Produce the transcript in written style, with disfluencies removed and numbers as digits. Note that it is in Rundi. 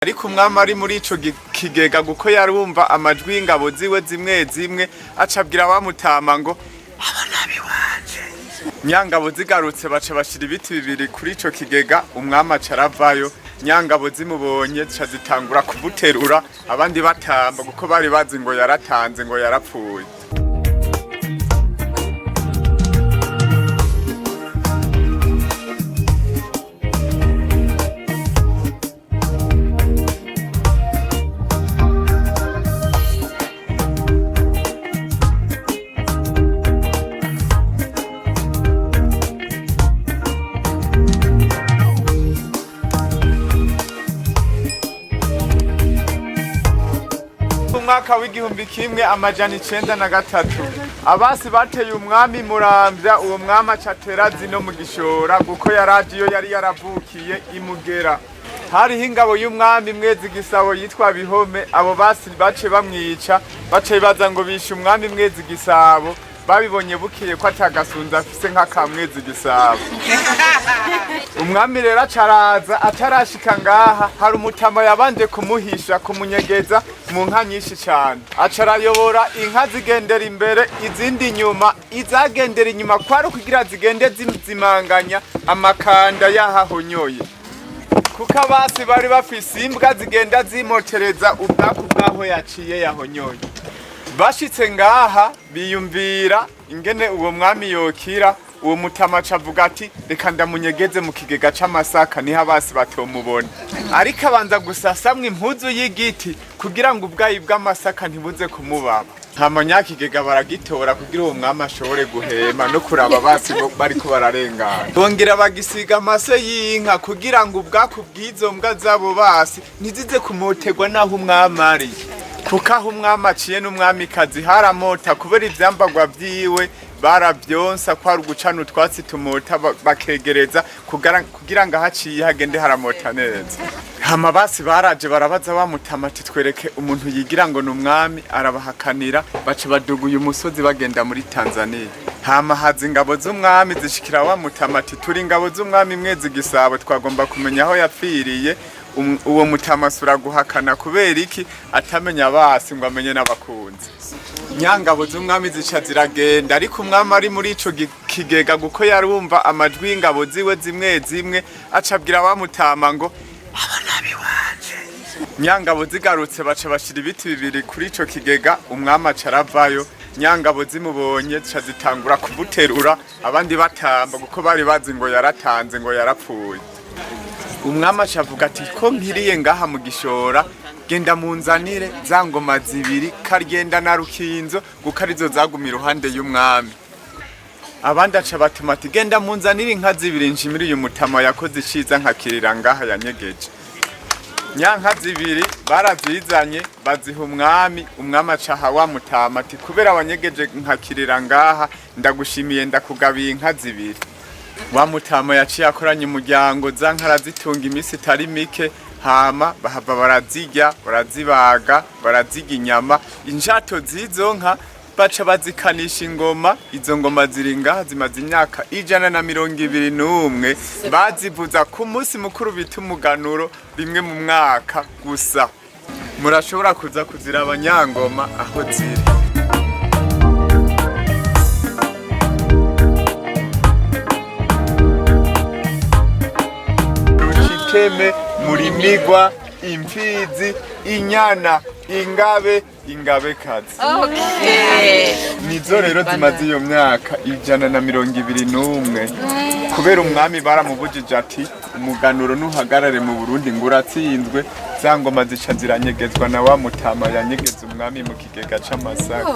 Ariko umwami ari muri ico kigega kuko yarumva amajwi y'ingabo ziwe zimwe zimwe, acabwira bamutama ngo abanabi wanje. Nyangabo zigarutse baca bashira ibiti bibiri kuri ico kigega, umwami aca aravayo. Nyangabo zimubonye zica zitangura kumuterura, abandi batamba kuko bari bazi ngo yaratanze, ngo yarapfuye. Umwaka w'1903 abasi bateye umwami Muramvya. Uwo mwami acatera zino mu Gishora kuko yaraje iyo yari yaravukiye imugera. Hariho ingabo y'umwami Mwezi Gisabo yitwa Bihome. Abo basi bace bamwica, bace baza ngo bishe umwami Mwezi Gisabo. Babibonye bukeye ko atagasunza afise nk'aka Mwezi Gisabo. Umwami rero acaraza. Atarashika ngaha, hari umutama yabanje kumuhisha, kumunyegeza mu nka nyinshi cyane. Acarayobora inka zigendera imbere, izindi inyuma. Izagendera inyuma kwari ukugira zigende zimanganya amakanda yahahonyoye, kuko abasi bari bafise imbwa zigenda zimotereza ubwaku bwaho yaciye yahonyoye. Bashitse ngaha biyumvira ingene uwo mwami yokira. Uwo mutama aca avuga ati: "Reka ndamunyegeze mu kigega c'amasaka, niho abasi batomubona." Ariko abanza gusasamwo impuzu y'igiti kugira ngo ubwayi bw'amasaka ntibuze kumubaba. Hama nyakigega baragitora kugira uwo mwami ashobore guhema no kuraba abasi bariko bararengana. Bongera bagisiga amase y'inka kugira ngo ubwaku bw'izo mbwa z'abo basi ntizize kumoterwa n'aho umwami ari, kuko aho umwami aciye n'umwamikazi haramota kubera ivyambagwa vyiwe baravyonsa, kwari ugucana utwatsi tumota bakegereza kugira ngo ahaciye hagende haramota neza. Hama basi baraje barabaza bamutama ati: "Twereke umuntu yigira ngo ni umwami." Arabahakanira, baca baduga uyu musozi bagenda muri Tanzania. Hama haza ingabo z'umwami zishikira wa mutama ati: "Turi ingabo z'umwami Mwezi Gisabo, twagomba kumenya aho yapfiriye." Uwo mutama asura guhakana. Kubera iki? Atamenya basi ngo amenye n'abakunzi. Nyangabo z'umwami zica ziragenda, ariko umwami ari muri ico kigega kuko yarumva amajwi y'ingabo ziwe zimwe zimwe, acabwira bamutama ngo abanabi wanje. Nyangabo zigarutse baca bashira ibiti bibiri kuri ico kigega, umwami aca aravayo. Nyangabo zimubonye zica zitangura kumuterura, abandi batamba kuko bari bazi ngo yaratanze, ngo yarapfuye. Umwami aca avuga ati: "Ko nkiriye ngaha mu Gishora, genda munzanire za ngoma zibiri, Karyenda na Rukinzo, kuko arizo zaguma iruhande y'umwami." Abandi aca batuma ati: "Genda munzanire inka zibiri nshimire uyu mutama yakoze iciza nkakirira ngaha yanyegeje." Nyanka zibiri barazizanye, baziha umwami. Umwami acaha wa mutama ati: "Kubera wanyegeje nkakirira ngaha, ndagushimiye, ndakugabiye inka zibiri." Wa mutama yaciye akoranya umuryango, za nka arazitunga iminsi itari mike. Hama bahava barazirya, barazibaga, barazirya inyama. Injato z'izo nka baca bazikanisha ingoma. Izo ngoma ziri ngaha zimaze imyaka 121. Bazivuza ku munsi mukuru bita umuganuro, rimwe mu mwaka gusa. Murashobora kuza kuziraba nyangoma aho ziri. Ruciteme, Murimigwa, Imfizi, Inyana, Ingabe, Ingabekazi. Nizo rero zimaze iyo myaka 121, kubera umwami baramubujije ati: "Umuganuro ntuhagarare mu Burundi ngo uratsinzwe." Za ngoma zica ziranyegezwa na wa mutama yanyegeza umwami mu kigega c'amasaka.